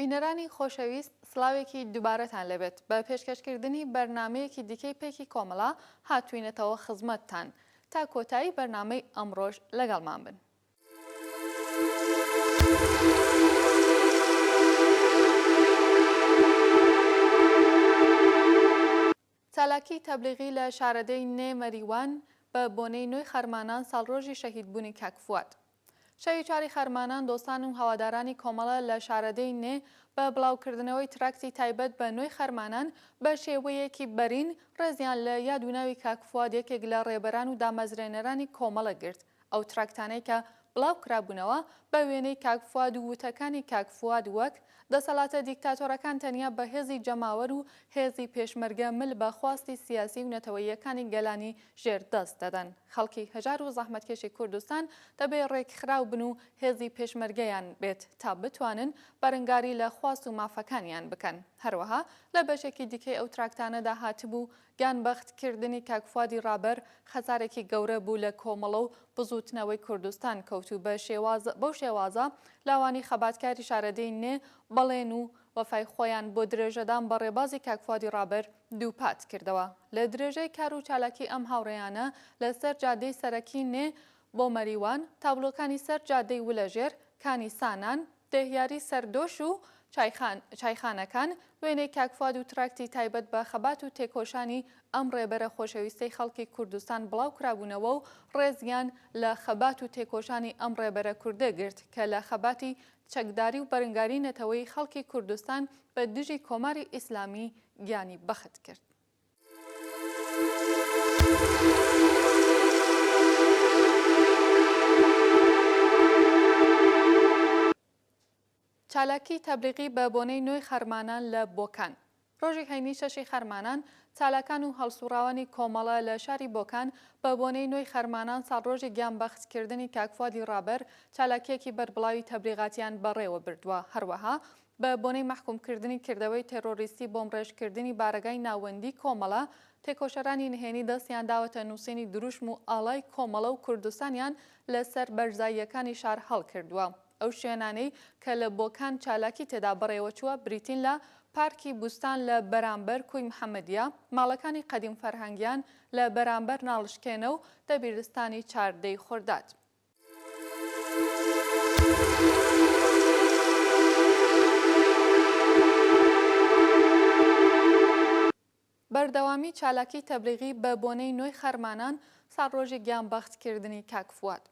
بینەرانی خۆشەویست سڵاوێکی دوبارەتان لێبێت بە پێشکەشکردنی بەرنامەیەکی دیکەی پەیکی کۆمەڵە هاتوینەتەوە خزمەتتان تا کۆتایی بەرنامەی ئەمڕۆش لەگەڵمان بن. چالاکی تەبلیغی لە شارەدێی نێ مەریوان بە بۆنەی نۆی خەرمانان ساڵڕۆژی شەهیدبوونی کاک فواد. شەوی چواری خەرمانان دۆستان و هەوادارانی کۆمەڵە لە شارەدێی نێ بە بڵاوکردنەوەی تراکتی تایبەت بە نۆی خەرمانان بە شێوەیەکی بەرین ڕێزیان لە یاد و ناوی کاک فواد یەکێک لە ڕێبەران و دامەزرێنەرانی کۆمەڵە گرت. ئەو تراکتانەی کە بڵاو کرابوونەوە بە وێنەی کاک فواد و وتەکانی کاک فواد وەک، دەسەلاتە دیکتاتۆرەکان تەنیا بە هێزی جەماوەر و هێزی پێشمەرگە مل بە خواستی سیاسی و نەتەوەییەکانی گەلانی ژێر دەست دەدەن. خەڵکی هەژار و زەحمەتکێشی کوردستان دەبێ ڕێکخراو بن و هێزی پێشمەرگەیان بێت تا بتوانن بەرنگاری لە خواست و مافەکانیان بکەن. هەروەها لە بەشێکی دیکەی ئەو تراکتانەدا هاتبوو، گیان بەخت کردنی کاک فوادی ڕابەر خەسارێکی گەورە بوو لە کۆمەڵە و بزووتنەوەی کوردستان کەوت و بە شێواز بەو شێوازە لاوانی خەباتکاری شارەدێی نێ بەڵێن و وەفای خۆیان بۆ درێژەدان بە ڕێبازی کاک فوادی ڕابەر دووپات کردەوە. لە درێژەی کار و چالاکی ئەم هاوڕێیانە لە سەر جادەی سەرەکی نێ بۆ مەریوان، تابلۆکانی سەر جادەی ولەژێر، کانی سانان، دێهیاری سەردۆش و چایخانەکان، وێنەی کاک فواد و تراکتی تایبەت بە خەبات و تێکۆشانی ئەم ڕێبەرە خۆشەویستەی خەڵکی کوردستان بڵاو کرابوونەوە و ڕێزیان لە خەبات و تێکۆشانی ئەم ڕێبەرە کوردە گرت کە لە خەباتی چەکداری و بەرنگاری نەتەوەیی خەڵکی کوردستان بە دژی کۆماری ئیسلامی گیانی بەخت کرد. چالاکی تەبلیغی بە بۆنەی نۆی خەرمانان لە بۆکان. ڕۆژی هەینی شەشی خەرمانان، چالاکان و هەڵسوڕاوانی کۆمەڵە لە شاری بۆکان بە بۆنەی نۆی خەرمانان ساڵڕۆژی گیان بەختکردنی کاک فوادی ڕابەر چالاکییەکی بەربڵاوی تەبلیغاتیان بەڕێوە بردووە. هەروەها بە بۆنەی مەحکوم کردنی کردەوەی تێرۆریستی بۆمڕێژکردنی بارەگای ناوەندی کۆمەڵە، تێکۆشەرانی نهێنی دەستیان داوەتە نووسینی دروشم و ئاڵای کۆمەڵە و کوردستانیان لە سەر بەرزاییەکانی شار هەڵکردووە. ئەو شوێنانەی کە لە بۆکان چالاکی تێدا بەڕێوەچووە بریتین لە، پارکی بوستان لە بەرامبەر کوی محەمەدیە، ماڵەکانی قەدیم فەرهەنگیان لە بەرامبەر ناڵشکێنە و دەبیرستانی چاردەی خورداد. بەردەوامی چالاکی تەبلیغی بە بۆنەی نۆی خەرمانان ساڵڕۆژی گیان بەخت کردنی کاک فواد.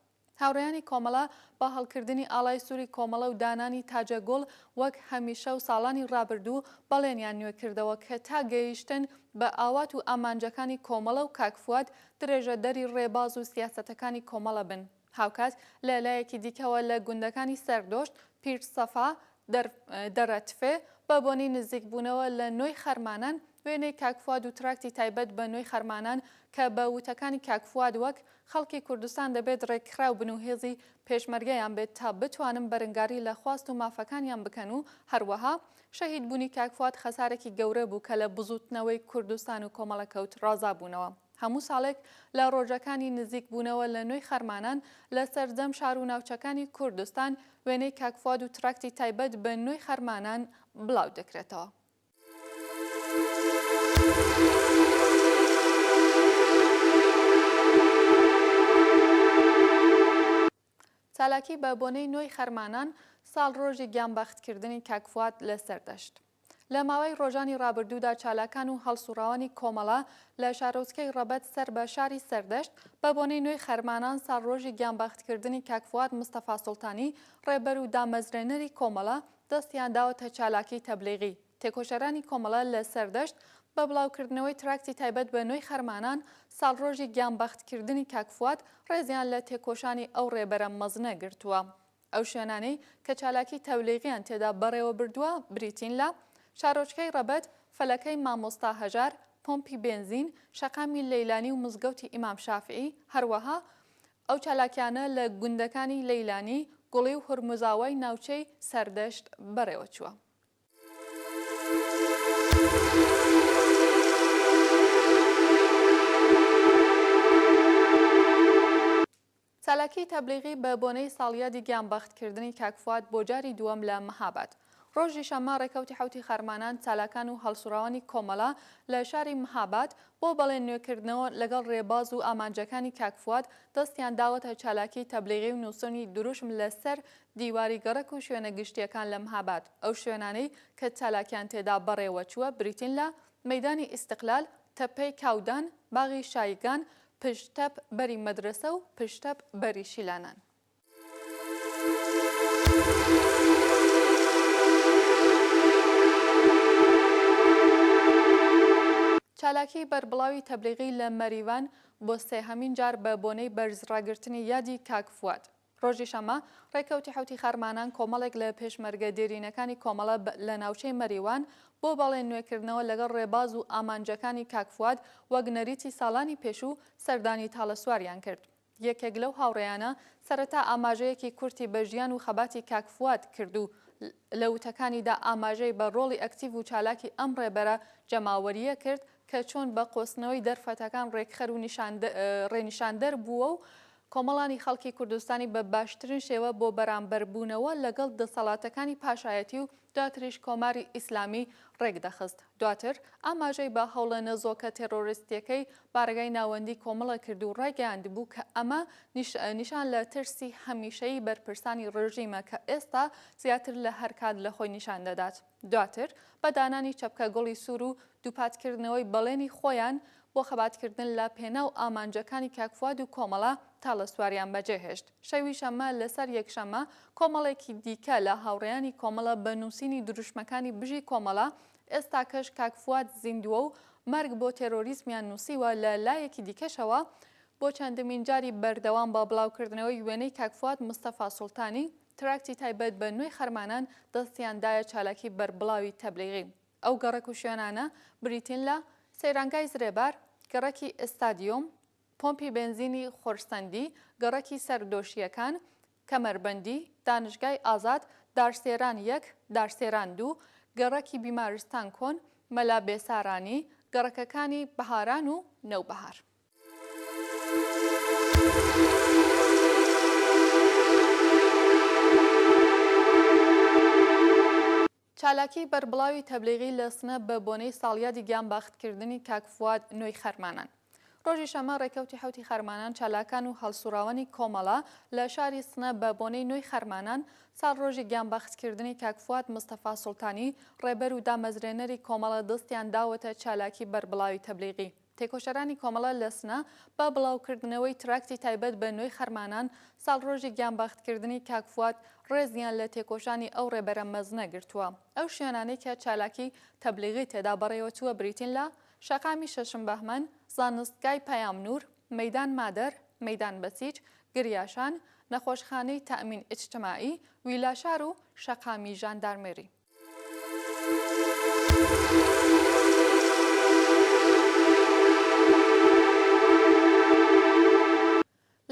هاوڕێیانی کۆمەڵە بە هەڵکردنی ئاڵای سووری کۆمەڵە و دانانی تاجە گوڵ وەک هەمیشە و ساڵانی ڕابردوو بەڵێنیان نوێ کردەوە کە تا گەیشتن بە ئاوات و ئامانجەکانی کۆمەڵە و کاک فواد درێژەدەری ڕێباز و سیاسەتەکانی کۆمەڵە بن. هاوکات لە لایەکی دیکەوە لە گوندەکانی سەردۆشت، پیرسەفا، دەرەتفێ، بە بۆنەی نزیکبوونەوە لە نۆی خەرمانان، وێنەی کاک فواد و تراکتی تایبەت بە نۆی خەرمانان کە بە وتەکانی کاک فواد وەک، خەڵکی کوردستان دەبێت ڕێکخراو بن و هێزی پێشمەرگەیان بێت تا بتوانن بەرنگاری لە خواست و مافەکانیان بکەن و هەروەها شەهید بوونی کاک فواد خەسارێکی گەورە بوو کە لە بزووتنەوەی کوردستان و کۆمەڵە کەوت ڕازابوونەوە. هەموو ساڵێک لە ڕۆژەکانی نزیک بوونەوە لە نۆی خەرمانان لە سەرجەم شار و ناوچەکانی کوردستان وێنەی کاک فواد و تراکتی تایبەت بە نۆی خەرمانان بڵاو دەکرێتەوە. چالاکی بە بۆنەی نۆی خەرمانان ساڵڕۆژی گیانبەختکردنی کاک فواد لە سەردەشت. لە ماوەی ڕۆژانی ڕابردوودا چالاکان و هەڵسوڕاوانی کۆمەڵە لە شارۆچکەی ڕەبەت سەر بە شاری سەردەشت بە بۆنەی نۆی خەرمانان ساڵڕۆژی گیانبەختکردنی کاک فواد مستەفا سوڵتانی ڕێبەر و دامەزرێنەری کۆمەڵە دەستیان داوەتە چالاکی تەبلیغی. تێکۆشەرانی کۆمەڵە لە سەردەشت بە بڵاوکردنەوەی تراکتی تایبەت بە نۆی خەرمانان ساڵڕۆژی گیانبەختکردنی کاک فواد ڕێزیان لە تێکۆشانی ئەو ڕێبەرە مەزنە گرتووە. ئەو شوێنانەی کە چالاکی تەبلیغیان تێدا بەڕێوەبردووە بریتین لە، شارۆچکەی ڕەبەت، فەلەکەی مامۆستا هەژار، پۆمپی بێنزین، شەقامی لەیلانی و مزگەوتی ئیمام شافعی، هەروەها ئەو چالاکیانە لە گوندەکانی لەیلانی، گوڵی و هورمزاوای ناوچەی سەردەشت بەڕێوەچووە. چالاکیی تەبلیغی بە بۆنەی ساڵیادی گیانبەختکردنی کاک فواد بۆ جاری دووەم لە مەهاباد. ڕۆژی شەممە ڕێکەوتی حەوتی خەرمانان چالاکان و هەڵسوڕاوانی کۆمەڵە لە شاری مهاباد بۆ بەڵێن نوێکردنەوە لەگەڵ ڕێباز و ئامانجەکانی کاک فواد دەستیان داوەتە چالاکی تەبلیغی و نووسنی دروشم لە سەر دیواری گەڕەک و شوێنە گشتییەکان لە مهاباد. ئەو شوێنانەی کە چالاکیان تێدا بەڕێوەچووە بریتین لە، مەیدانی ئیستقلال، تەپەی کاودان، باغی شایگان، پشتتەپ بەری مەدرەسە و پشتتەپ بەری شیلانان. چالاکیی بەربڵاوی تەبلیغی لە مەریوان بۆ سێهەمین جار بە بۆنەی بەرزڕاگرتنی یادی کاک فواد. ڕۆژی شەممە، ڕێکەوتی حەوتی خەرمانان کۆمەڵێک لە پێشمەرگە دێرینەکانی کۆمەڵە لە ناوچەی مەریوان بۆ بەڵێن نوێکردنەوە لەگەڵ ڕێباز و ئامانجەکانی کاک فواد وەک نەریتی ساڵانی پێشوو سەردانی تاڵەسواریان کرد. یەکێک لەو هاوڕێیانە سەرەتا ئاماژەیەکی کورتی بە ژیان و خەباتی کاک فواد کرد و لە وتەکانیدا ئاماژەی بە ڕۆڵی ئەکتیڤ و چالاکی ئەم ڕێبەرە جەماوەرییە کرد کە چۆن بە قۆستنەوەی دەرفەتەکان ڕێکخەر و ڕێنیشاندەر بووە و کۆمەڵانی خەڵکی کوردستانی بە باشترین شێوە بۆ بەرامبەربوونەوە لەگەڵ دەسەڵاتەکانی پاشایەتی و دواتریش کۆماری ئیسلامی ڕێکدەخست. دواتر ئاماژەی بە هەوڵە نەزۆکە تێڕۆریستییەکەی بارەگای ناوەندی کۆمەڵە کرد و ڕایگەیاندبوو کە ئەمە نیشان لە ترسی هەمیشەیی بەرپرسانی ڕێژیمە کە ئێستا زیاتر لە هەر کات لە خۆی نیشان دەدات. دواتر بە دانانی چەپکە گوڵی سوور و دووپاتکردنەوەی بەڵێنی خۆیان بۆ خەباتکردن لە پێناو ئامانجەکانی کاک فواد و کۆمەڵە تاڵەسواریان بەجێهێشت. شەوی شەممە لەسەر یەکشەممە کۆمەڵێکی دیکە لە هاوڕێیانی کۆمەڵە بە نووسینی دروشمەکانی بژی کۆمەڵە، ئێستاکەش کاک فواد زیندووە و مەرگ بۆ تێرۆریزمیان نووسیوە لە لایەکی دیکەشەوە بۆ چەندمین جاری بەردەوام بە بڵاوکردنەوەی وێنەی کاک فواد مستەفا سوڵتانی تراکتی تایبەت بە نوێی خەرمانان دەستیان دایە چالاکی بەربڵاوی تەبلیغی. ئەو گەڕەک و شوێنانە بریتین لە، سەیرانگای زرێبار، گەڕەکی ئستادیۆم، پۆمپی بێنزینی خورسەندی، گەڕەکی سەردۆشییەکان، کەمەربەندی، دانشگای ئازاد، دارسێران یەک، دارسێران دوو، گەڕەکی بیمارستان کۆن، مەلا بێسارانی، گەڕەکەکانی بەهاران و نەوبەهار. چالاکیی بەربڵاوی تەبلیغی لە سنە بە بۆنەی ساڵیادی گیانباختکردنی کاک فواد نۆی خەرمانان. ڕۆژی شەممە ڕێکەوتی حەوتی خەرمانان چالاکان و هەڵسوڕاوانی کۆمەڵە لە شاری سنە بە بۆنەی نۆی خەرمانان ساڵڕۆژی گیانبەختکردنی کاک فواد مستەفا سوڵتانی ڕێبەر و دامەزرێنەری کۆمەڵە دەستیان داوەتە چالاکی بەربڵاوی تەبلیغی. تێکۆشەرانی کۆمەڵە لە سنە بە بڵاوکردنەوەی تراکتی تایبەت بە نۆی خەرمانان، ساڵڕۆژی گیانبەختکردنی کاک فواد ڕێزیان لە تێکۆشانی ئەو ڕێبەرە مەزنە گرتووە. ئەو شوێنانەی کە چالاکی تەبلیغی تێدا بەڕێوەچووە بریتین لە، شەقامی شەشم بەهمەن، زانستگای پەیام نوور، مەیدان مادەر، مەیدان بەسیج، گریاشان، نەخۆشخانەی تەئمین ئیجتماعی، ویلاشار و شەقامی ژاندارمێری.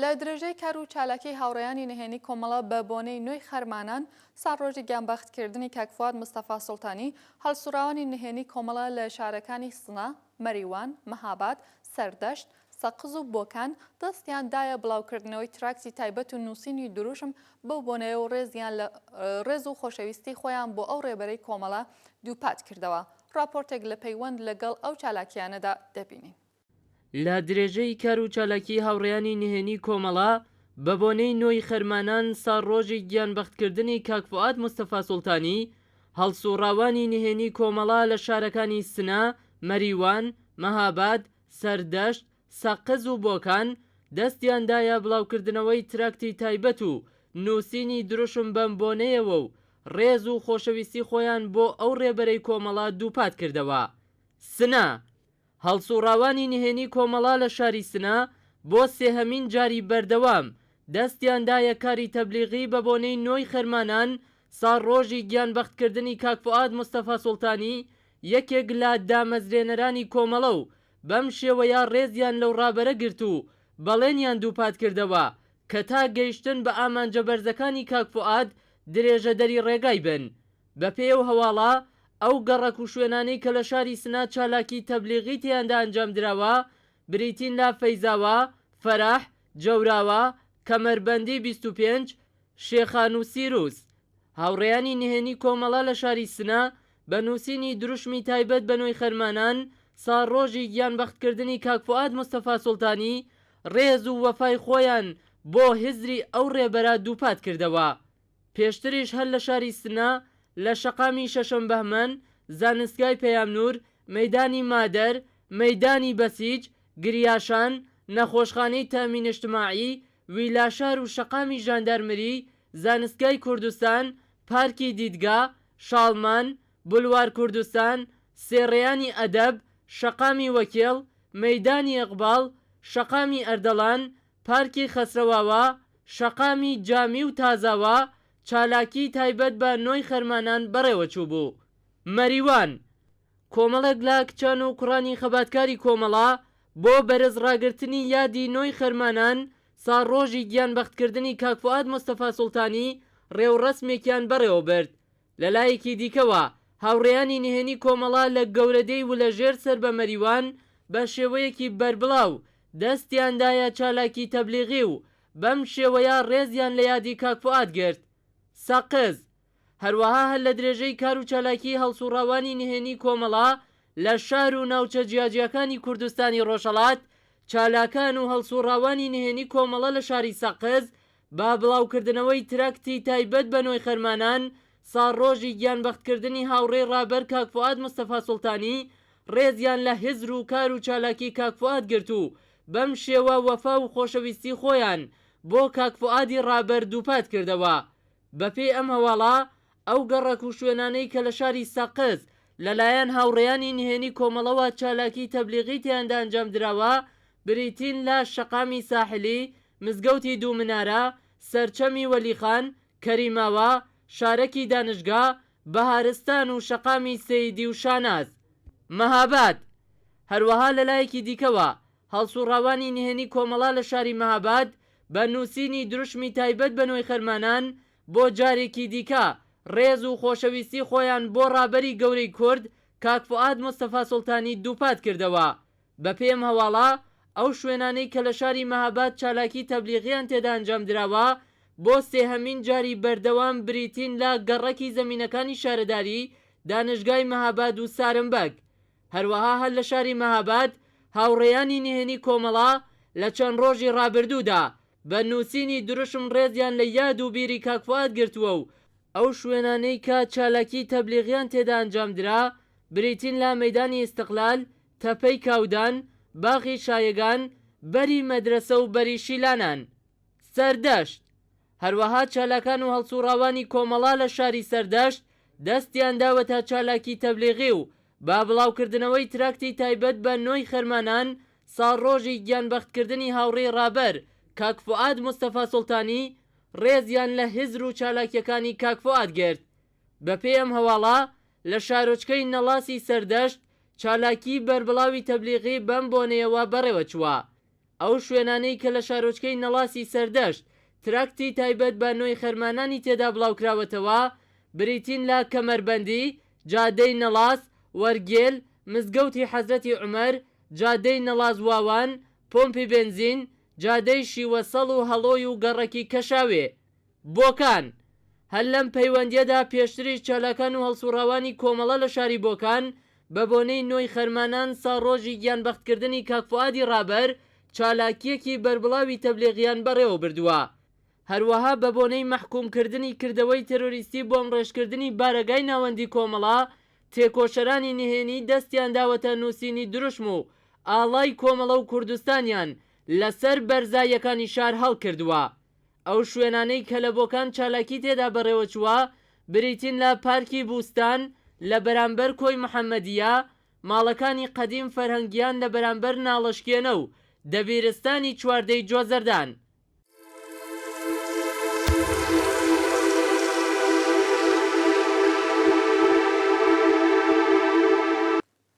لە درێژەی کار و چالاکیی هاوڕێیانی نهێنی کۆمەڵە بە بۆنەی نۆی خەرمانان، ساڵڕۆژی گیانبەختکردنی کاک فواد مستەفا سوڵتانی، هەڵسوڕاوانی نهێنی کۆمەڵە لە شارەکانی سنە، مەریوان، مەهاباد، سەردەشت، سەقز و بۆکان دەستیان دایە بڵاوکردنەوەی تراکتی تایبەت و نووسینی دروشم بەو بۆنەیە و ڕێزیان لە ڕێز و خۆشەویستی خۆیان بۆ ئەو ڕێبەرەی کۆمەڵە دووپات کردەوە. ڕاپۆرتێک لە پەیوەند لە گەڵ ئەو چالاکییانەدا دەبینین. لە درێژەی کار و چالاکیی هاوڕێیانی نهێنی کۆمەڵە بە بۆنەی نۆی خەرمانان ساڵڕۆژی گیانبەختکردنی کاک فوئاد مستەفا سوڵتانی، هەڵسووڕاوانی نهێنی کۆمەڵە لە شارەکانی سنە، مەریوان، مەهاباد، سەردەشت، سەقز و بۆکان دەستیان دایە بڵاوکردنەوەی تراکتی تایبەت و نووسینی دروشم بەم بۆنەیەوە و ڕێز و خۆشەویستی خۆیان بۆ ئەو ڕێبەرەی کۆمەڵە دووپات کردەوە. سنە. هەڵسووڕاوانی نهێنی کۆمەڵە لە شاری سنە بۆ سێهەمین جاری بەردەوام دەستیان دایە کاری تەبلیغی بە بۆنەی نۆی خەرمانان ساڵڕۆژی گیانبەختکردنی کاک فوئاد مستەفا سوڵتانی یەکێک لە دامەزرێنەرانی کۆمەڵە و بەم شێوەیە ڕێزیان لەو ڕابەرە گرت و بەڵێنیان دووپات کردەوە کە تا گەیشتن بە ئامانجە بەرزەکانی کاک فوئاد درێژەدەری ڕێگای بن. بەپێی ئەو هەواڵە، ئەو گەڕەک و شوێنانەی کە لە شاری سنە چالاکیی تەبلیغی تێیاندا ئەنجام دراوە، بریتین لە فەیزاوا، فەرەح، جەوراوا، کەمەربەندی 25، شێخان و سیروس. هاوڕێیانی نهێنی کۆمەڵە لە شاری سنە بە نووسینی دروشمی تایبەت بە نۆی خەرمانان ساڵڕۆژی گیانبەختکردنی کاک فوئاد مستەفا سوڵتانی ڕێز و وەفای خۆیان بۆ هزری ئەو ڕێبەرە دووپات کردەوە. پێشتریش هەر لە شاری سنە لە شەقامی شەشەم بەهمەن، زانستگای پەیام نوور، مەیدانی مادەر، مەیدانی بەسیج، گریاشان، نەخۆشخانەی تەئمین ئیجتماعی، ویلاشار و شەقامی ژاندارمری، زانستگای کوردستان، پارکی دیدگا، شاڵمان، بولوار کوردستان، سێڕێیانی ئەدەب، شەقامی وەکێڵ، مەیدانی ئیقباڵ، شەقامی ئەردەڵان، پارکی خەسرەواوا، شەقامی جامی و تازاوا، چالاکیی تایبەت بە نۆی خەرمانان بەڕێوەچووبوو. مەریوان. کۆمەڵێک لە کچان و کوڕانی خەباتکاری کۆمەڵە بۆ بەرز ڕاگرتنی یادی نۆی خەرمانان ساڵڕۆژی گیان بەختکردنی کاک فوئاد مستەفا سوڵتانی ڕێوڕەسمێکیان بەڕێوە برد. لە لایەکی دیکەوە هاوڕێیانی نهێنی کۆمەڵە لە گەورەدێی ولەژێر سەر بە مەریوان بە شێوەیەکی بەربڵاو دەستیان دایە چالاکی تەبلیغی و بەم شێوەیە ڕێزیان لە یادی کاک فوئاد گرت. سەقز. هەروەها هەر لە درێژەی کار و چالاکیی هەڵسووڕاوانی نهێنی کۆمەڵە لە شار و ناوچە جیاجیاکانی کوردستانی ڕۆژهەڵات، چالاکان و هەڵسووڕاوانی نهێنی کۆمەڵە لە شاری سەقز بە بڵاوکردنەوەی تراکتی تایبەت بە نۆی خەرمانان ساڵڕۆژی گیانبەختکردنی هاوڕێی ڕابەر کاک فوئاد مستەفا سوڵتانی ڕێزیان لە هزر و کار و چالاکی کاک فوئاد گرت و بەم شێوە وەفا و خۆشەویستی خۆیان بۆ کاک فوئادی ڕابەر دووپات کردەوە. بەپێی ئەم هەواڵە، ئەو گەڕەک و شوێنانەی کە لە شاری سەقز لەلایەن هاوڕێیانی نهێنی کۆمەڵەوە چالاکیی تەبلیغی تێیاندا ئەنجام دراوە، بریتین لە شەقامی ساحلی، مزگەوتی دوو منارە، سەرچەمی وەلیخان، کەریماوا، شارەکی دانشگا، بەهارستان و شەقامی سەیدی و شاناز. مەهاباد. هەروەها لەلایەکی دیکەوە، هەڵسوڕاوانی نهێنی کۆمەڵە لە شاری مەهاباد بە نووسینی دروشمی تایبەت بە نۆی خەرمانان بۆ جارێکی دیکە ڕێز و خۆشەویستی خۆیان بۆ ڕابەری گەورەی کورد کاک فوئاد مستەفا سوڵتانی دووپات کردەوە. بە پێی ئەم هەواڵە ئەو شوێنانەی کە لە شاری مەهاباد چالاکی تەبلیغیان تێدا ئەنجام دراوە بۆ سێهەمین جاری بەردەوام بریتین لە گەڕەکی زەمینەکانی شارەداری، دانشگای مەهاباد و سارمبەگ. هەروەها هەر لە شاری مەهاباد هاوڕێیانی نهێنی کۆمەڵە لە چەند ڕۆژی ڕابردوودا بە نووسینی دروشم ڕێزیان لە یاد و بیری کاک فوئاد گرتووە و ئەو شوێنانەی کە چالاکی تەبلیغیان تێدا ئەنجام درا بریتین لە مەیدانی ئیستقلال، تەپەی کاودان، باغی شایگان، بەری مەدرەسە و بەری شیلانان. سەردەشت. هەروەها چالاکان و هەڵسوڕاوانی کۆمەڵە لە شاری سەردەشت دەستیان داوەتە چالاکی تەبلیغی و بە بڵاوکردنەوەی تراکتی تایبەت بە نۆی خەرمانان ساڵڕۆژی گیانبەختکردنی هاوڕێی ڕابەر کاک فوئاد مستەفا سوڵتانی ڕێزیان لە هزر و چالاکیەکانی کاک فوئاد گرت. بەپێی ئەم هەواڵە لە شارۆچکەی نەڵاسی سەردەشت چالاکی بەربڵاوی تەبلیغی بەم بۆنەیەوە بەڕێوەچووە. ئەو شوێنانەی کە لە شارۆچکەی نەڵاسی سەردەشت تراکتی تایبەت بە نۆی خەرمانانی تێدا بڵاوکراوەتەوە بریتین لە کەمەربەندی، جادەی نەڵاس، وەرگێل، مزگەوتی حەزرەتی عومەر، جادەی نەڵاس واوان، پۆمپی بێنزین، جادەی شیوەسەڵ و هەڵۆی و گەڕەکی کەشاوێ. بۆکان. هەر لەم پەیوەندییەدا پێشتریش چالاکان و هەڵسووڕاوانی کۆمەڵە لە شاری بۆکان بە بۆنەی نۆی خەرمانان ساڵڕۆژی گیانبەختکردنی کاک فوئادی ڕابەر چالاکییەکی بەربڵاوی تەبلیغیان بەڕێوە بردووە. هەروەها بە بۆنەی مەحکووم کردنی کردەوەی تێرۆریستی بۆمڕێژکردنی بارەگای ناوەندی کۆمەڵە، تێکۆشەرانی نهێنی دەستیان داوەتە نووسینی دروشم و ئاڵای کۆمەڵە و کوردستانیان لە سەر بەرزاییەکانی شار هەڵکردووە. ئەو شوێنانەی کە لە بۆکان چالاکی تێدا بەڕێوەچووە بریتین لە پارکی بوستان لە بەرامبەر کۆی محەممەدییە، ماڵەکانی قەدیم فەرهەنگیان لە بەرامبەر ناڵەشکێنە و دەبیرستانی چواردەی جۆزەردان.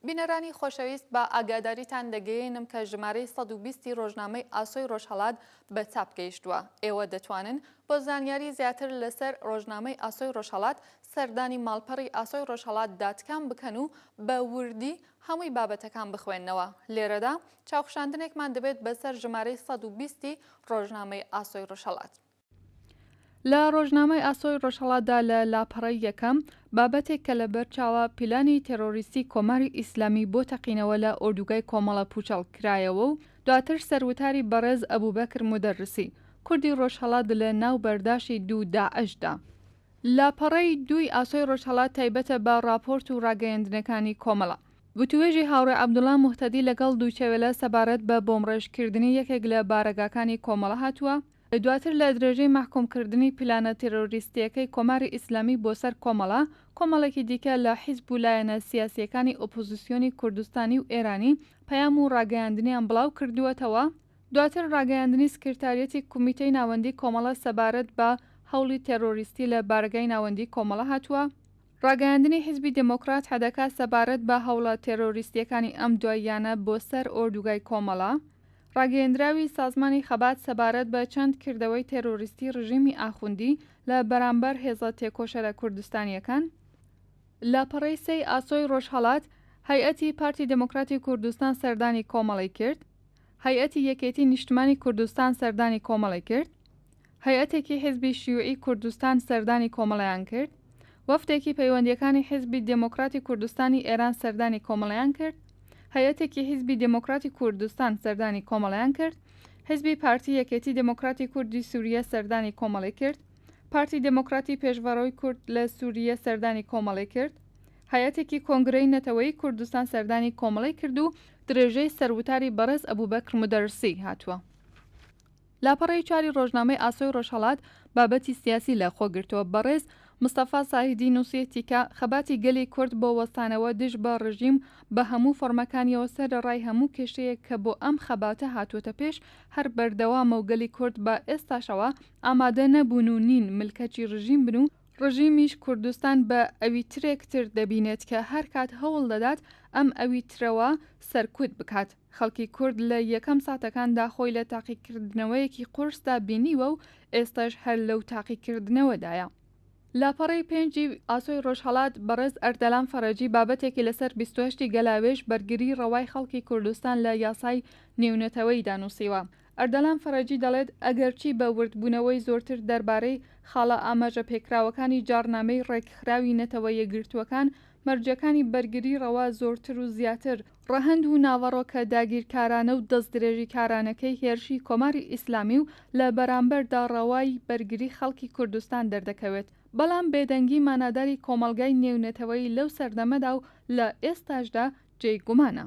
بینەرانی خۆشەویست بە ئاگاداریتان دەگەیەنم کە ژمارەی 120 ی ڕۆژنامەی ئاسۆی ڕۆژهەڵات بە چاپ گەیشتووە. ئێوە دەتوانن بۆ زانیاری زیاتر لەسەر ڕۆژنامەی ئاسۆی ڕۆژهەڵات سەردانی ماڵپەڕی ئاسۆی ڕۆژهەڵات dot com بکەن و بە وردی هەمووی بابەتەکان بخوێننەوە. لێرەدا چاوخشاندنێکمان دەبێت بەسەر ژمارەی 120 ی ڕۆژنامەی ئاسۆی ڕۆژهەڵات. لە ڕۆژنامەی ئاسۆی ڕۆژهەڵاتدا لە لاپەڕەی یەکەم، بابەتێک کە لە بەر چاوە پیلانی تێرۆریستی کۆماری ئیسلامی بۆ تەقینەوە لە ئۆردوگای کۆمەڵە پووچەڵ کرایەوە و دواتر سەروتاری بەڕێز ئەبوبەکر مودەرسی، کوردی ڕۆژهەڵات لە ناو بەرداشی دوو داعش دا. لاپەڕەی دووی ئاسۆی ڕۆژهەڵات تایبەتە بە ڕاپۆرت و ڕاگەیەندنەکانی کۆمەڵە. وتووێژی هاوڕێ عەبدوڵا موهتەدی لەگەڵ دویچەوێلە سەبارەت بە بۆمڕێژ کردنی یەکێک لە بارەگاکانی کۆمەڵە هاتووە. دواتر لە درێژەی مەحکووم کردنی پلانە تێرۆریستییەکەی کۆماری ئیسلامی بۆ سەر کۆمەڵە، کۆمەڵێکی دیکە لە حیزب و لایەنە سیاسییەکانی ئۆپۆزیسیۆنی کوردستانی و ئێرانی پەیام و ڕاگەیاندنیان بڵاو کردووەتەوە. دواتر ڕاگەیاندنی سکرتاریەتی کومیتەی ناوەندی کۆمەڵە سەبارەت بە هەوڵی تێرۆریستی لە بارەگای ناوەندی کۆمەڵە هاتووە. ڕاگەیاندنی حیزبی دێمۆکڕات حدکا سەبارەت بە هەوڵە تێرۆریستییەکانی ئەم دواییانە بۆ سەر ئۆردوگای کۆمەڵە. ڕاگەیەندراوی سازمانی خەبات سەبارەت بە چەند کردەوەی تێرۆریستی ڕژیمی ئاخوندی لە بەرامبەر هێزە تێکۆشەرە کوردستانییەکان. لاپەڕەی سێی ئاسۆی ڕۆژهەڵات، هەیئەتی پارتی دێمۆکڕاتی کوردستان سەردانی کۆمەڵەی کرد. هەیئەتی یەکێتی نیشتمانی کوردستان سەردانی کۆمەڵەی کرد. هەیئەتێکی حیزبی شیوعی کوردستان سەردانی کۆمەڵەیان کرد. وەفدێکی پەیوەندییەکانی حیزبی دێمۆکڕاتی کوردستانی ئێران سەردانی کۆمەڵەیان کرد. هەیئەتێکی حیزبی دێمۆکڕاتی کوردستان سەردانی کۆمەڵەیان کرد. حیزبی پارتی یەکێتی دێمۆکڕاتی کوردی سووریە سەردانی کۆمەڵەی کرد. پارتی دێمۆکڕاتی پێشڤەڕۆی کورد لە سووریە سەردانی کۆمەڵەی کرد. هەیئەتێکی کۆنگرەی نەتەوەیی کوردستان سەردانی کۆمەڵەی کرد و درێژەی سەروتاری بەڕێز ئەبوبەکر مودەرسی هاتووە. لاپەڕەی چواری ڕۆژنامەی ئاسۆی ڕۆژهەڵات بابەتی سیاسی لە خۆ گرتووە. بەڕێز مستەفا ساهیدی نووسیەتی کە خەباتی گەلی کورد بۆ وەستانەوە دژ بە ڕژیم بە هەموو فۆرمەکانیەوە سەرەڕای هەموو کێشەیەک کە بۆ ئەم خەباتە هاتووەتە پێش هەر بەردەوامە و گەلی کورد بە ئێستاشەوە ئامادە نەبوون و نین ملکەچی ڕژیم بن و ڕژیمیش کوردستان بە ئەویترێک تر دەبینێت کە هەرکات هەوڵ دەدات ئەم ئەویترەوە سەرکوت بکات. خەڵکی کورد لە یەکەم ساتەکاندا خۆی لە تاقیکردنەوەیەکی قورسدا بینیوە و ئێستاش هەر لەو تاقیکردنەوەدایە. لاپەڕەی پێنجی ئاسۆی ڕۆژهەڵات، بەڕێز ئەردەلان فەرەجی بابەتێکی لەسەر 28 ی گەلاوێژ بەرگری ڕەوای خەڵکی کوردستان لە یاسای نێونەتەوەییدا نووسیوە. ئەردەلان فەرەجی دەڵێت، ئەگەرچی بە وردبوونەوەی زۆرتر دەربارەی خاڵە ئاماژەپێکراوەکانی جاڕنامەی ڕێکخراوی نەتەوە یەکگرتووەکان، مەرجەکانی بەرگری ڕەوا زۆرتر و زیاتر ڕەهەند و ناوەڕۆکە داگیرکارانە و دەستدرێژیکارانەکەی هێرشی کۆماری ئیسلامی و لە بەرامبەردا ڕەوای بەرگری خەڵکی کوردستان دەردەکەوێت، بەڵام بێدەنگی ماناداری کۆمەڵگای نێونەتەوەیی لەو سەردەمەدا و لە ئێستاشدا جێی گومانە.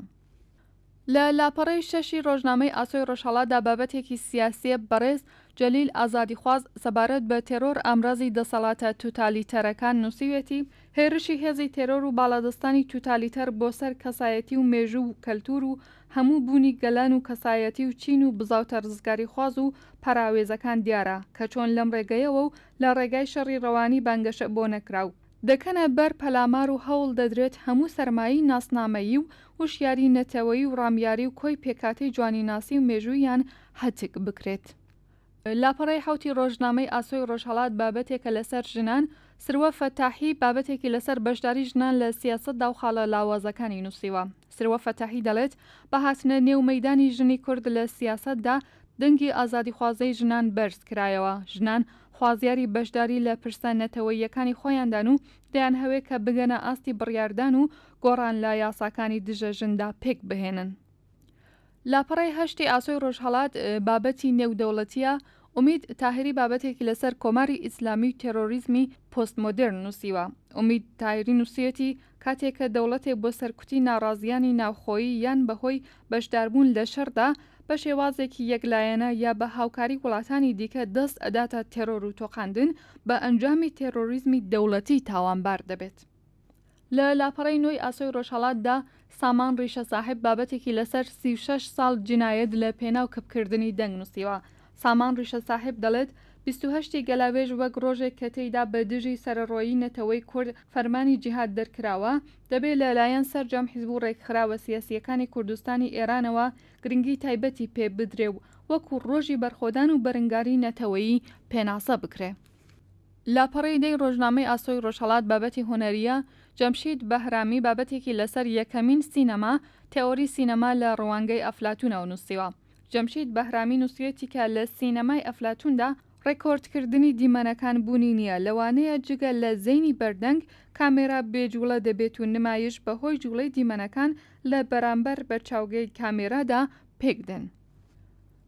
لە لاپەڕەی شەشی ڕۆژنامەی ئاسۆی ڕۆژهەڵاتدا بابەتێکی سیاسییە بەڕێز جەلیل ئازادیخواز سەبارەت بە تێرۆر ئامرازی دەسەڵاتە توتالیتەرەکان نووسیوێتی هێرشی هێزی تێرۆر و باڵادەستانی توتالیتەر بۆ سەر کەسایەتی و مێژوو و کەلتوور و هەموو بوونی گەلان و کەسایەتی و چین و بزاوتە ڕزگاریخواز و پەراوێزەکان دیارە کە چۆن لەم ڕێگەیەوە و لە ڕێگای شەڕی ڕەوانی بانگەشە بۆ نەکراو دەکەنە بەر پەلامار و هەوڵ دەدرێت هەموو سەرمایەی ناسنامەیی و وشیاری نەتەوەیی و ڕامیاری و کۆی پێکهاتەی جوانیناسی و مێژووییان هەتک بکرێت. لاپەڕەی حەوتی ڕۆژنامەی ئاسۆی ڕۆژهەڵات بابەتێکە لەسەر ژنان، سروە فەتاحی بابەتێکی لەسەر بەشداری ژنان لە سیاسەتدا و خاڵە لاوازەکانی نووسیوە. سروە فەتاحی دەڵێت، بە هاتنە نێو مەیدانی ژنی کورد لە سیاسەتدا، دەنگی ئازادیخوازەی ژنان بەرز کرایەوە. ژنان خوازیاری بەشداری لە پرسە نەتەوەییەکانی خۆیاندان و دەیانهەوێ کە بگەنە ئاستی بڕیاردان و گۆڕان لە یاساکانی دژە ژندا پێک بهێنن. لاپەڕەی هەشتی ئاسۆی ڕۆژهەڵات بابەتی نێودەوڵەتییە، ئومید تاهیری بابەتێکی لەسەر کۆماری ئیسلامی و تێرۆریزمی پۆستمۆدێرن نووسیوە. ئومید تاهیری نووسیویەتی، کاتێک کە دەوڵەتێک بۆ سەرکوتی ناڕازییانی ناوخۆیی یان بەهۆی بەشداربوون لە شەڕدا بە شێوازێکی یەکلایەنە یا بە هاوکاری وڵاتانی دیکە دەست ئەداتە تێرۆر و تۆقاندن، بە ئەنجامی تێرۆریزمی دەوڵەتی تاوانبار دەبێت. لە لاپەڕەی نۆی ئاسۆی ڕۆژهەڵاتدا سامان ڕیشە ساحێب بابەتێکی لەسەر 36 ساڵ جینایەت لە پێناو کپکردنی دەنگ نووسیوە. سامان ڕیشە ساحێب دەڵێت، 28 ی گەلاوێژ وەک ڕۆژێک کە تێیدا بە دژی سەرەڕۆیی نەتەوەی کورد فەرمانی جیهاد دەرکراوە، دەبێ لە لایەن سەرجەم حیزب و ڕێکخراوە سیاسییەکانی کوردستانی ئێرانەوە گرنگی تایبەتی پێ بدرێ و وەکوو ڕۆژی بەرخۆدان و بەرنگاری نەتەوەیی پێناسە بکرێ. لاپەڕەی دەی ڕۆژنامەی ئاسۆی ڕۆژهەڵات بابەتی هونەرییە، جەمشید بەهرامی بابەتێکی لەسەر یەکەمین سینەما، تێئۆری سینەما لە ڕوانگەی ئەفلاتوونەوە نووسیوە. جەمشید بەهرامی نووسیویەتی کە لە سینەمای ئەفلاتووندا، ڕێکۆردکردنی دیمەنەکان بوونی نییە، لەوانەیە جگە لە زەینی بەردەنگ، کامێرا بێ جووڵە دەبێت و نمایش بە هۆی جووڵەی دیمەنەکان لە بەرامبەر بەرچاوگەی کامێرادا پێک دێن.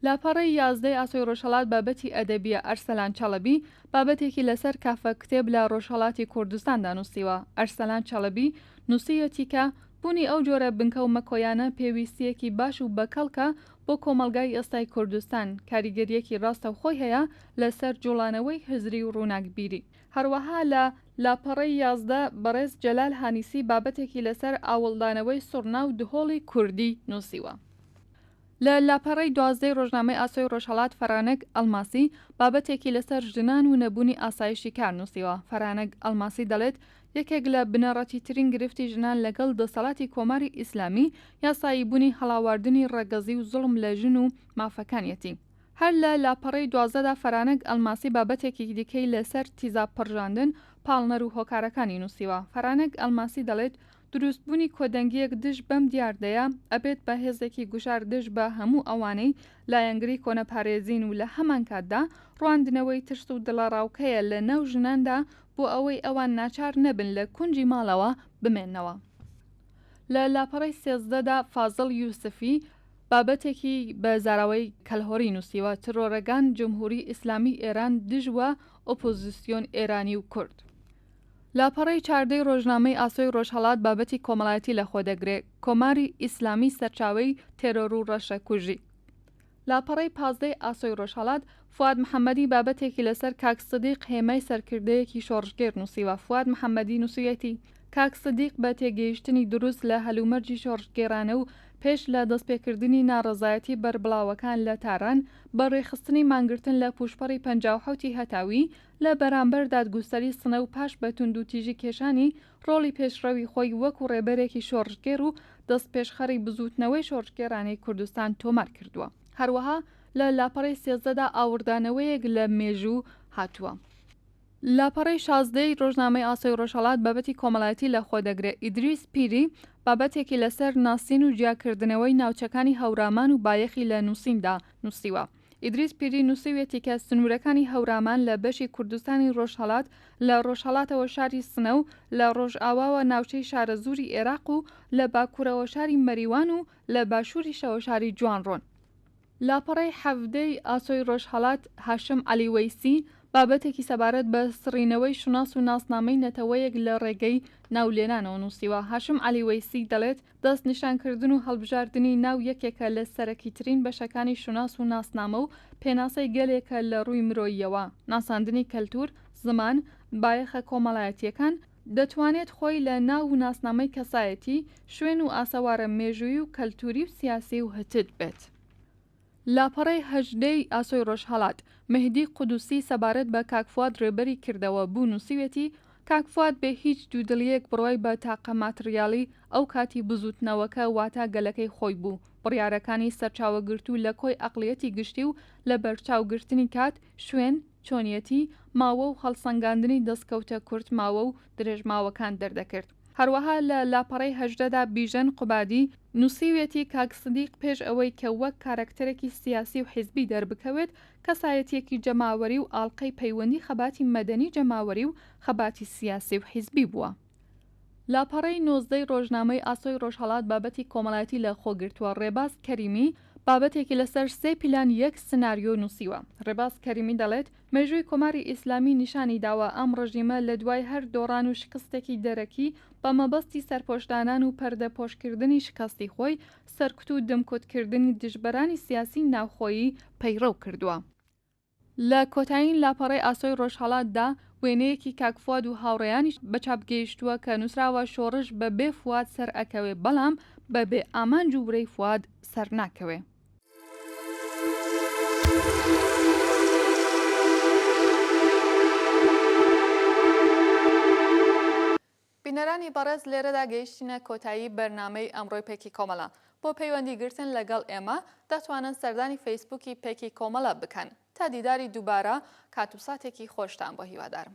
لاپەڕەی یازدەی ئاسۆی ڕۆژهەڵات بابەتی ئەدەبییە ئەرسەلان چەڵەبی بابەتێکی لەسەر کافە کتێب لە ڕۆژهەڵاتی کوردستاندا نووسیوە. ئەرسەلان چەڵەبی نووسیویەتی کە، بوونی ئەو جۆرە بنکە و مەکۆیانە پێویستییەکی باش و بەکەڵکە بۆ کۆمەڵگای ئێستای کوردستان، کاریگەرییەکی ڕاستەوخۆی هەیە لەسەر جووڵانەوەی هزری و ڕووناکبیری. هەروەها لە لاپەڕەی 11 بەڕێز جەلال هانیسی بابەتێکی لەسەر ئاوڵدانەوەی سوڕنا و دهۆڵی کوردی نووسیوە. لە لاپەڕەی دوازدەی ڕۆژنامەی ئاسۆی ڕۆژهەڵات فەرانەک ئەڵماسی بابەتێکی لەسەر ژنان و نەبوونی ئاسایشی کار نووسیوە. فەرانەک ئەڵماسی دەڵێت، یەکێک لە بنەڕەتیترین گرفتی ژنان لەگەڵ دەسەڵاتی کۆماری ئیسلامی، یاساییبوونی هەڵاواردنی ڕەگەزی و زوڵم لە ژن و مافەکانیەتی. هەر لە لاپەڕەی دوازدەدا فەرانەک ئەڵماسی بابەتێکی دیکەی لەسەر تیزاب پڕژاندن، پاڵنەر و هۆکارەکانی نووسیوە. فەرانەک ئەڵماسی دەڵێت، دروستبوونی کۆدەنگییەک دژ بەم دیاردەیە، ئەبێت بە هێزێکی گوشار دژ بە هەموو ئەوانەی لایەنگری کۆنەپارێزین و لە هەمانکاتدا ڕواندنەوەی ترس و دڵەڕاوکەیە لە ناو ژناندا بۆ ئەوەی ئەوان ناچار نەبن لە کونجی ماڵەوە بمێننەوە. لە لاپەڕەی 13 دا فازڵ یوسفی بابەتێکی بە زاراوەی کەلهۆڕی نووسیوە، ترۆرەگان جمهوری ئیسلامی ئێران دژ وە ئۆپۆزیسیۆن ئێرانی و کورد. لاپەڕەی چاردەی ڕۆژنامەی ئاسۆی ڕۆژهەڵات بابەتی کۆمەڵایەتی لەخۆدەگرێ، کۆماری ئیسلامی سەرچاوەی تێرۆرو ڕەشەکوژی. لاپەڕەی پازدەی ئاسۆی ڕۆژهەڵات، فواد محەمەدی بابەتێکی لەسەر کاک سدیق هێمای سەرکردەیەکی شۆڕشگێر نووسیوە، فواد محەمەدی نووسیویەتی، کاک سدیق بە تێگەیشتنی دروست لە هەلومەرجی شۆڕشگێرانە و پێش لە دەستپێکردنی ناڕەزایەتی بەربڵاوەکان لە تاران بە ڕێکخستنی مانگرتن لە پووشپەڕی 57 ی هەتاوی لە بەرامبەر دادگوستەری سنە و پاش بە توندوتیژی کێشانی ڕۆڵی پێشڕەوی خۆی وەکوو ڕێبەرێکی شۆڕشگێڕ و دەستپێشخەڕی بزووتنەوەی شۆڕشگێڕانەی کوردستان تۆمار کردووە. هەروەها لە لاپەڕەی سێزدەدا ئاوڕدانەوەیەک لە مێژوو هاتووە. لاپەڕەی شازدەی ڕۆژنامەی ئاسۆی ڕۆژهەڵات بابەتی کۆمەڵایەتی لە خۆ دەگرێ. ئیدریس پیری بابەتێکی لەسەر ناسین و جیاکردنەوەی ناوچەکانی هەورامان و بایەخی لە نووسیندا نووسیوە. ئیدریس پیری نووسیویەتی کە سنوورەکانی هەورامان لە بەشی کوردستانی ڕۆژهەڵات لە ڕۆژهەڵاتەوە شاری سنە و لە ڕۆژئاواوە ناوچەی شارەزووری ئێراق و لە باکوورەوە شاری مەریوان و لە باشووریشەوە شاری جوانڕۆن. لاپەڕەی حەڤدەی ئاسۆی ڕۆژهەڵات هاشم عەلی وەیسی بابەتێکی سەبارەت بە سڕینەوەی شوناس و ناسنامەی نەتەوەیەک لە ڕێگەی ناولێنانەوە نووسیوە. هاشم عەلی وەیسی دەڵێت، دەستنیشانکردن و هەڵبژاردنی ناو یەکێکە لە سەرەکیترین بەشەکانی شوناس و ناسنامە و پێناسەی گەلێکە لە ڕووی مرۆییەوە، ناساندنی کەلتوور، زمان، بایەخە کۆمەڵایەتییەکان، دەتوانێت خۆی لە ناو و ناسنامەی کەسایەتی، شوێن و ئاسەوارە مێژوویی و کەلتووری و سیاسی و هتد بێت. لاپەڕەی هەژدەی ئاسۆی ڕۆژهەڵات، مەهدی قودوسی سەبارەت بە کاک فواد ڕێبەری کردەوە بوو نووسیوێتی، کاک فواد بێ هیچ دوودڵییەک بڕوای بە تاقە ماتریاڵی ئەو کاتی بزووتنەوەکە واتە گەلەکەی خۆی بوو، بڕیارەکانی سەرچاوەگرتوو لە کۆی ئەقڵیەتی گشتی و لەبەرچاوگرتنی کات، شوێن، چۆنیەتی، ماوە و هەڵسەنگاندنی دەستکەوتە کورتماوە و درێژماوەکان دەردەکرد. هەروەها لە لاپەڕەی 18 دا بیژەن قوبادی، نووسیویەتی کاک سدیق پێش ئەوەی کە وەک کارەکتەرێکی سیاسی و حیزبی دەربکەوێت، کەسایەتییەکی جەماوەری و ئاڵقەی پەیوەندی خەباتی مەدەنی جەماوەری و خەباتی سیاسی و حیزبی بووە. لاپەڕەی نۆزدەی ڕۆژنامەی ئاسۆی ڕۆژهەڵات بابەتی کۆمەڵایەتی لە خۆ گرتووە، ڕێباز کەریمی بابەتێکی لەسەر سێ پیلان یەک سناریۆ نووسیوە. ڕێباز کەریمی دەڵێت، مێژووی کۆماری ئیسلامی نیشانی داوە ئەم ڕژیمە لە دوای هەر دۆڕان و شکستێکی دەرەکی بە مەبەستی سەرپۆشدانان و پەردەپۆشکردنی شکستی خۆی، سەرکوت و دمکوتکردنی دژبەرانی سیاسی ناوخۆیی پەیڕەو کردووە. لە کۆتایین لاپەڕەی ئاسۆی ڕۆژهەڵات دا وێنەیەکی کاک فواد و هاوڕێیانی بە چاپ گەیشتووە کە نووسراوە شۆڕش بە بێ فواد سەر ئەکەوێ بەڵام بە بێ ئامانج و ورەی فواد سەر ناکەوێ. بینەرانی بەڕێز لێرەدا گەیشتینە کۆتایی بەرنامەی ئەمڕۆی پەیکی کۆمەڵە. بۆ پەیوەندی گرتن لەگەڵ ئێمە دەتوانن سەردانی فەیسبووکی پەیکی کۆمەڵە بکەن. تا دیداری دووبارە کات و ساتێکی خۆشتان بۆ هیوادارم.